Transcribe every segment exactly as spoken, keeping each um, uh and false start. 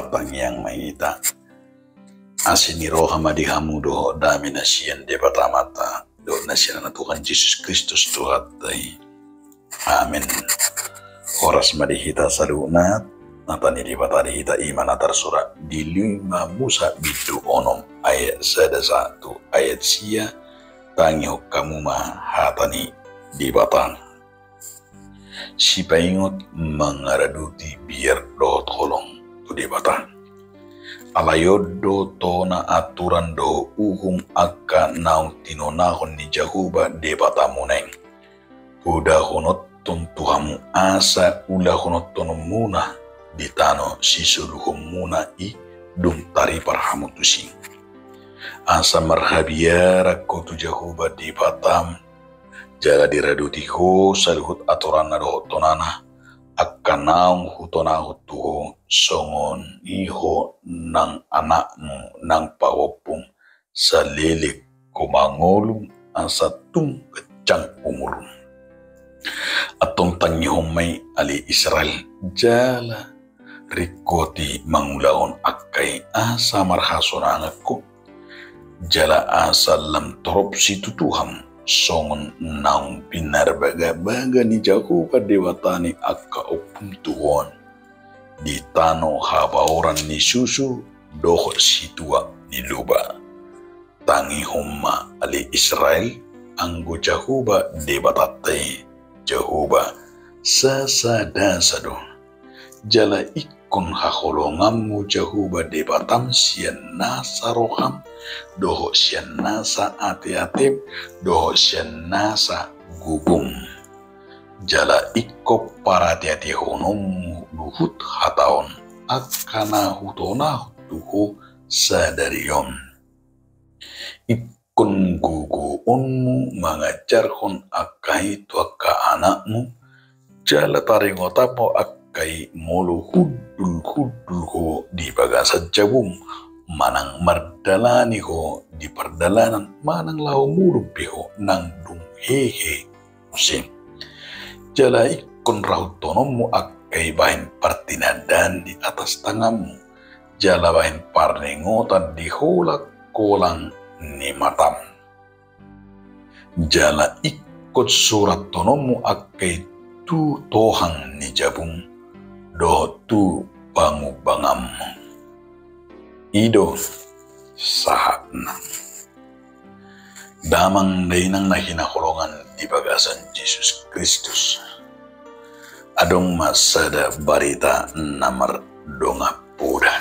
Tangiang ma hita. Asi ni roha ma di hamu dohot dame na sian Debata Amanta dohot na sian Anakna Tuhan Jesus Kristus Tuhanta i. Amen. Horas ma di hita saluhutna. Hata ni Debata di hita i ma na tarsurat di lima Musa bindu onom ayat sada sahat tu ayat sia. Tangihon hamu ma hata ni Debata. Sipaingot mangaradoti biar dohot holong tu Debata. Alai on do tona aturan dohot uhum angka naung tinonahon ni Jahowa Debatamuna i. Podahononhon tu hamu asa ulahononmuna di tano sisoluhonmuna i dung taripar hamu tusi. Asa marhabiaran ho tu Jahowa Debatam, jala diradoti ho saluhut atoranna dohot tonana, angka naung hutonahon tu ho songon i ho nang anakmu nang pahompum, saleleng ho mangolu asa tung ganjang umurmu. Antong tangihon ma i ale Israel, jala ringkoti mangulahon angka i asa marhasonangan ho, jala asa lam torop situtu hamu songon naung pinarbagabaga ni Jahowa Debata ni angka ompum tu ho on di tano habaoran ni susu dohot situak ni loba. Tangihon ma ale Israel, anggo Jahowa Debatanta i Jahowa sasadasa do. Jala ingkon haholonganmu Jahowa Debatam sian nasa roham, dohot sian nasa ateatem, dohot sian nasa gogom. Jala ingkon parateatehononmu luhut hata on, angka na hutonahon tu ho sadari on. Ingkon gogoonmu mangajarhon angka i tu angka anakmu, jala taringotanmu angka i molo hundulhundul ho di bagasan jabum, manang mardalani ho di pardalanan, manang laho mulung pe ho nang dung hehe muse. Jala ingkon rahuthononmu angka i bahen partinandaan di atas tanganmu, jala bahen parningotan di holangholang ni matam. Jala ingkon surathononmu angka i tu tohang ni jabum dohot tu pangumbanganmu. I do sahatna. Damang dainang na hinaholongan di bagasan Jesus Kristus. Adong ma sada barita na mardongan poda.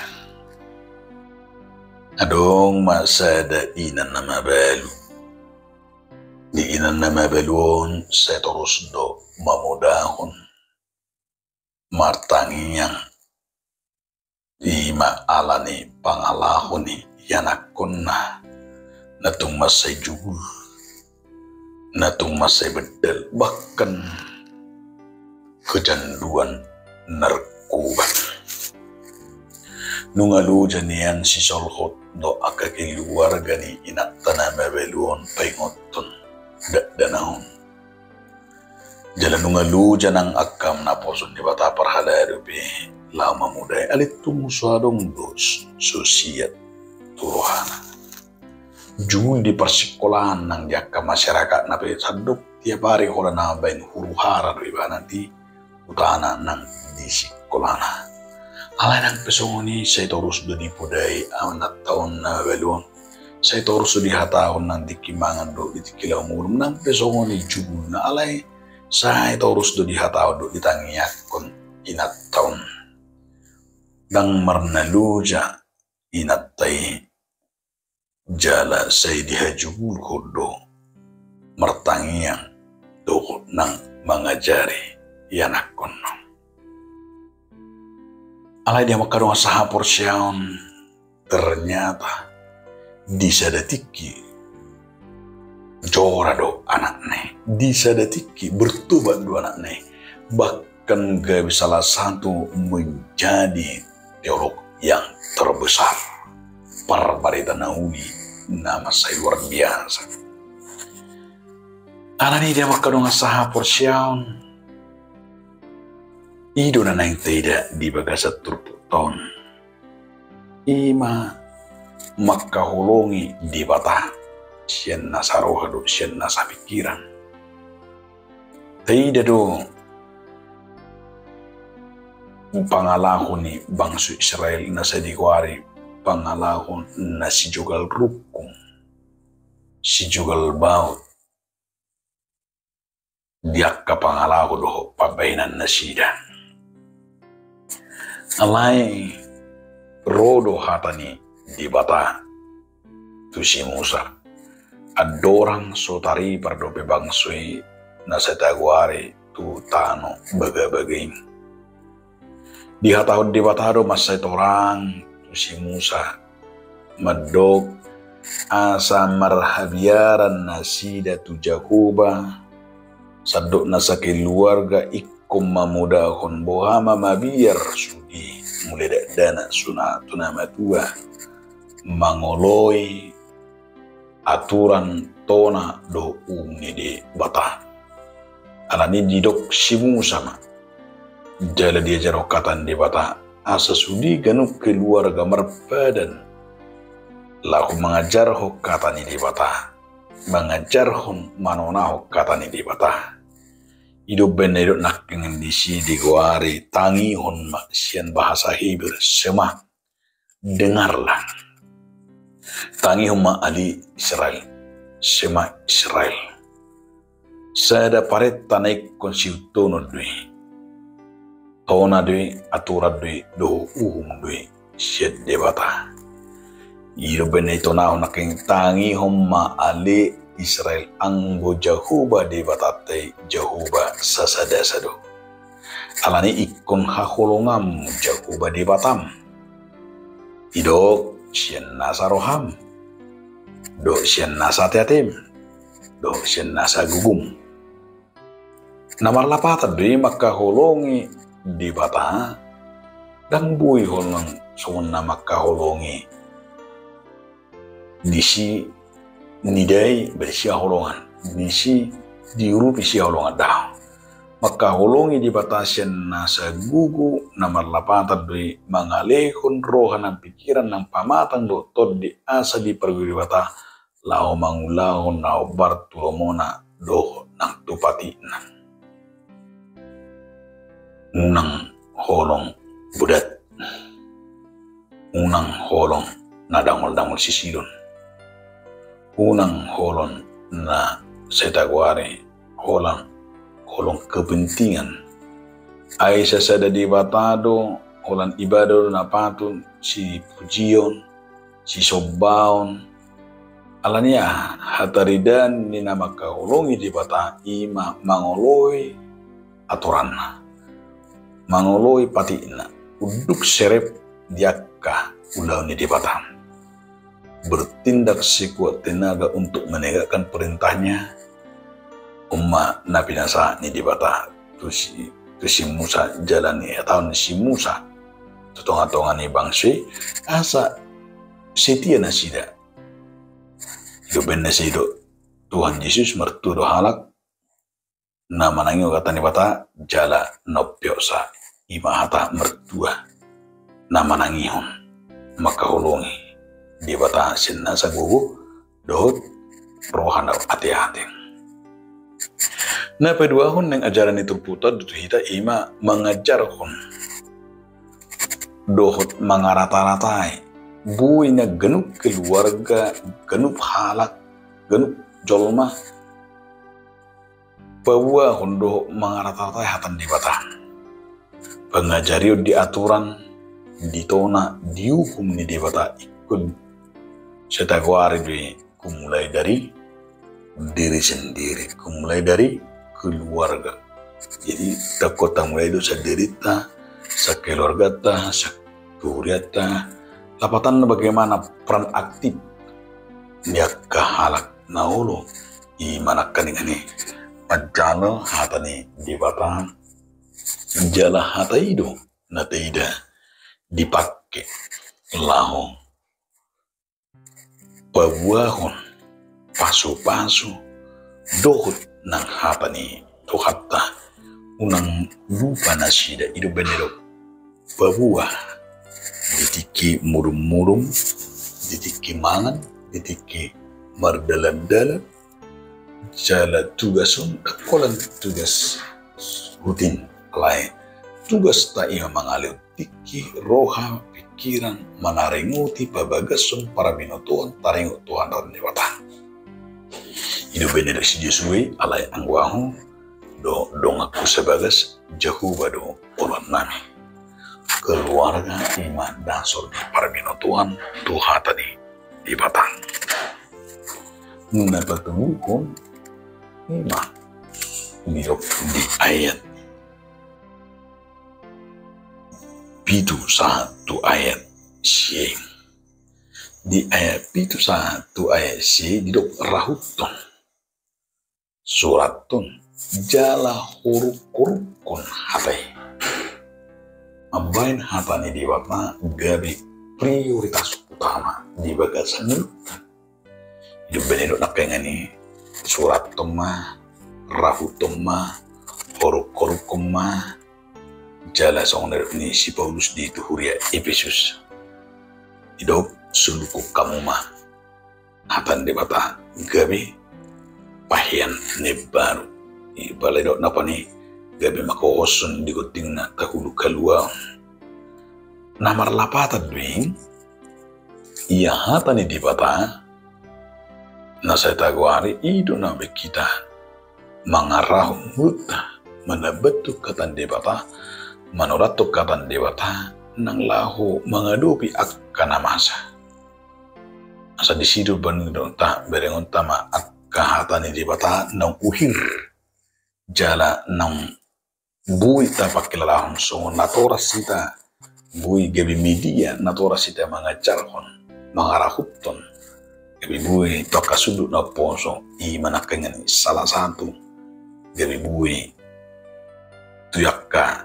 Adong ma sada ina na mabalu. Di ina na mabalu on sai torus do mamodahon, martangiang, i ma ala ni pangalaho ni ianakkonna na tung mansai jugul, na tung mansai bendal, bahkan kecanduan narkoba. Nunga loja nian sisolhot dohot angka keluarga ni inanta na mabalu on paingothon dakdanak on. Jala nunga loja nang angka naposo ni Debata parhalado pe laho mamodai, alai tung so adong do so siat tu rohana. Jugul di parsikolaan nang di angka masyarakat na pe sandok tiap ari holan na mambahen huru-hara do ibana di hutana nang di sikolana. Alai nang pe songon i sai torus do dipodai anakta on na mabalu on. Sai torus do dihatahon nang tingki mangan dohot di tingki laho mulung, nang pe songon i jugulna, alai sai torus do dihatahon dohot ditangiangkon inanta on. Ndang marnaloja inanta i, jala sai dihajugulhon do martangiang dohot nang mangajari ianakkonna. Alai di hamu angka dongan sahaporseaon, ternyata di sada tingki jora do anakna i, di sada tingki bertobat do anakna i, bahkan gabe salah satu menjadi teolog yang terbesar. Parbarita na uli na mansai luar biasa. Alani i di hamu angka dongan sahaporseaon, i do na naeng taida di bagasan turpukta on. i ma mangkaholongi Debata sian nasa roha dohot sian nasa pingkiran. Taida do pangalaho ni bangso Israel na sai digoari pangalaho na sijogal rungkung, sijogal baot di angka pangalaho dohot pambahenan nasida. Alai ro do hata ni Debata tu si Musa: Andorang so taripar dope bangso i na sai tagoari tu tano bagabaga i. Dihatahon Debata do mansai torang tu si Musa mandok asa marhabiaran nasida tu Jahowa, sandok na sakeluarga ingkon mamodahon boha ma mabiar sude mulai dakdanak suna tu na matua, mangoloi aturan, tona dohot uhum ni Debata. Alani didok si Musa ma jala diajarhon hata ni Debata asa sude ganup keluarga marpadan laho mangajarhon hata ni Debata, mangajarhon manonahon hata ni Debata. I do umbahen na didok nangkin disi digoari tangihon ma, sian bahasa Heber, shema, dengarlah. Tangihon ma ale Israel, shema Israel. Sada parenta na ingkon sihuthononhu do i. Tona do i, aturan do i, dohot uhum do i sian Debata. I do umbahen na ditonahon nangkin: Tangihon ma ale Israel, anggo Jahowa Debatanta i Jahowa sasada-sada do. Alani ingkon haholonganmu Jahowa Debatam, didok sian nasa roham, dohot sian nasa ateatem, dohot sian nasa gogom. Na marlapatan do i mangkaholongi Debata, ndang boi holan songon na mangkaholongi disi nida i baen sihaholongan, disi diurupi sihaholongan, daong. Mangkaholongi Debata sian nasa gogo na marlapatan do i mangalehon roha nang pingkiran nang pamatang dohot tondi asa dipargogoi Debata laho mangulahon na hombar tu lomona dohot nang tu patikna. Unang holong bodat, unang holong na dangol-dangol sisilon, unang holong na sai tagoari holan holong kepentingan. Ai sasada Debata do, holan ibana do na patut sipujion, sisombaon. Alani aha? Hataridaan ni na mangkaholongi Debata i ma mangoloi aturanna, mangoloi patikna, unduk serep di angka ulaon ni Debata, bertindak sekuat tenaga untuk menegakkan perintahnya. On ma na pinasahat ni Debata tu si, tu si Musa, jala dihatahon si Musa tu tonga-tonga ni bangso i asa setia nasida. I do umbahen na sai didok Tuhan Jesus: Martua do halak na manangihon hata ni Debata jala na umpeopsa. I ma hata martua, na manangihon, mangkaholongi Debata sian nasa gogo dohot roha na ate-ate. Na paduahon naeng ajaran ni turpukta do tu hita i ma mangajarhon dohot mangarata-ratai. Boi na ganup keluarga, ganup halak, ganup jolma paboahon dohot mangarata-ratai hata ni Debata. Pangajarion di aturan, di tona, di uhum ni Debata ingkon sai tagoari do i, mulai dari diri sendiri, mulai dari keluarga. Jadi, ingkon tamulai do sandirinta, sakeluarganta, sahurianta, lapatanna bagaimana peran aktif ni angka halak na olo i manangkaningan i manjalo hata ni Debata, jala hata i do na taida dipangke laho paboahon pasu-pasu dohot nang hata ni Tuhanta. Unang lupa nasida, i do umbahen na didok paboa di tingki mudum-mudum, di tingki mangan, di tingki mardalan-dalan, jala tugas on ndang holan tugas rutin, alai tugasta i ma mangalehon tingki, roha, pikiran, manaringoti, pabagason, parbinotoan, taringot tu hata ni Debata. I do umbahen na didok si Josua i, alai anggo ahu do donganku sabagas, Jahowa do oloan nami. Keluarga i ma dasor ni parbinotoan tu hata ni Debata. Na patoluhon i ma didok di ayat pitu sahat tu ayat sia i. Di ayat pitu sahat tu ayat sia i didok rahuthon, surathon, jala horuk-horukhon hata i. Mambahen hata ni Debata gabe prioritas utama di bagasan ngolunta. I do umbahen na didok nangkiningan i, surathon ma, rahuthon ma, horuk-horukhon ma, jala songon na didok ni si Paulus di tu huria Epesus, didok sundukon hamu ma hata ni Debata gabe pahean na imbaru. I pala didok nangkin i gabe mangkohoshon di gontingna tahulut haluaon. Na marlapatan do i, ia hata ni Debata na sai tagoari i do na mambahen hita mangarahon ngolunta manambanghon hata ni Debata, manurathon hata ni Debata nang laho mangadopi angka na masa. Asa disi do baenonta, berengonta ma angka hata ni Debata naung uhir jala naung boi tapangkilalahon songon natoras hita, boi gabe media natoras hita mangajarhon, mangarahuthon, gabe boi tu angka sundut na umposo. I ma nangkiningan i salah satu gabe boi tu angka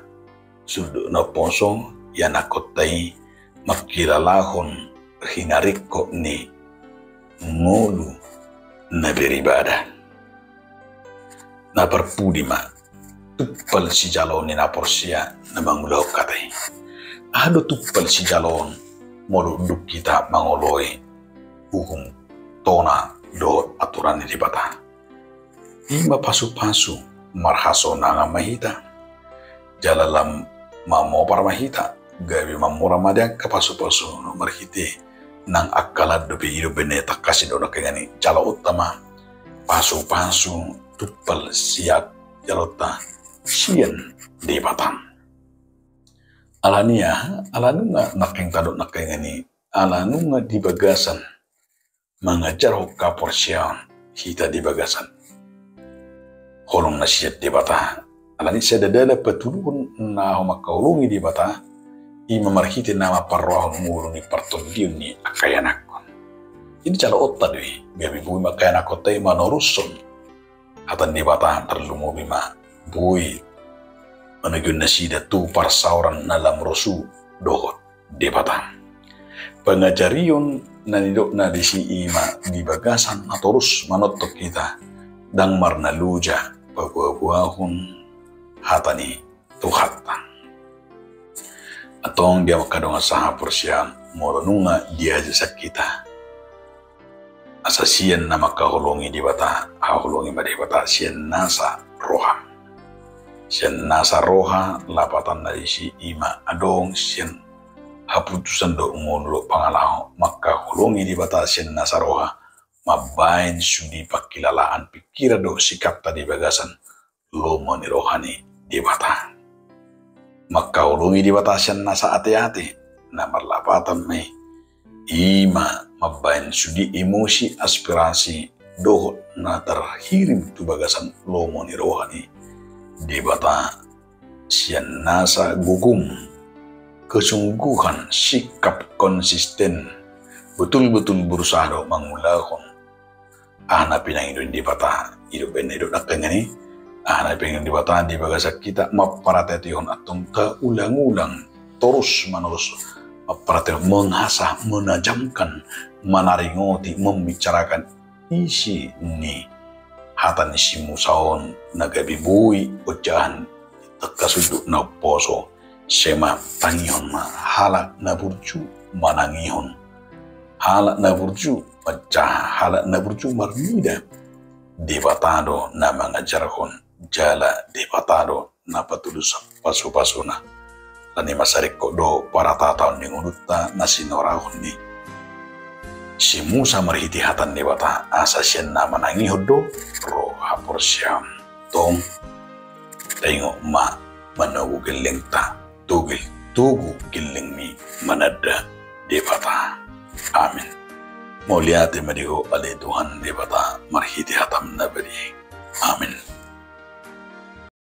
sundut na umposo ianakhonta i mangkilalahon hinaringkot ni ngolu na beribadah. Na parpudi ma, tumpal sijaloon ni na porsea na mangulahon hata i. Aha do tumpal sijaloon molo dung hita mangoloi uhum tona dohot aturan ni Debata? I ma pasu-pasu, marhasonangan ma hita, jala lam mamopar ma hita, gabe mamora ma di angka pasu-pasu marhite nang angka lan dope. I do umbahen na tangkas i do nangkiningan i jaloonta ma pasu-pasu, tumpal sijaloonta sian Debata. Alani aha? Ala nunga nangkin tadok nangkiningan i, ala nunga di bagasan mangajarhon haporseaon hita di bagasan holong na sian Debata. Alani sada dalan patuluhon na laho mangkaholongi Debata, i ma marhite na mamparrohahon ngolu ni partondion ni angka ianakhon. Jadi jaloonta do i gabe boi ma angka ianakhonta i manorushon hata ni Debata, tarlumobi ma boi manogihon nasida tu parsaoran na lam rosu dohot Debata. Pangajarion na nidokna disi i ma di bagasan na torus manongtong hita ndang marnaloja paboa-boahon hata ni Tuhanta. Antong di hamu angka dongan sahaporseaon, molo nunga diajasan hita asa sian na mangkaholongi Debata, haholongi ma Debata sian nasa roha. Sian nasa roha, lapatanna disi i ma adong sian haputusan dohot ngolu dohot pangalaho. Mangkaholongi Debata sian nasa roha mambahen sude pangkilalaan, pingkiran dohot sikapta di bagasan lomo ni roha ni Debata. Mangkaholongi Debata sian nasa ate-ate, na marlapatan ma i, i ma mambahen sude emosi, aspirasi dohot na tarhirim tu bagasan lomo ni roha ni Debata sian nasa gogom, kesungguhan, sikap konsisten, betul-betul berusaha dohot mangulahon aha na pinangido ni Debata. I do umbahen na nidok nangkiningan i, aha na pinangido ni Debata di bagasan hita, mamparateatehon, antong taulang-ulang, torus-manorus mamparateatehon, mengasah, menajamkan, manaringoti, membicarakan isi ni hata ni si Musa on na gabe boi ojahan di angka sundut na umposo Sai ma tangihon ma halak na burju manangihon, halak na burju manjaha, halak na burju marnida. Debata do na mangajarhon jala Debata do na patulushon pasupasuna. Alani i ma sai ringkot do parhatataon ni ngolunta na sinorahon ni si Musa marhite hata ni Debata, asa sian na manangihon do ro haporseaon. Tong, taingot ma manogu gellengta, togel, togu gellengmi mananda Debata. Amen. Mauliate ma di Ho ale Tuhan Debata marhite hataM na badia. Amen.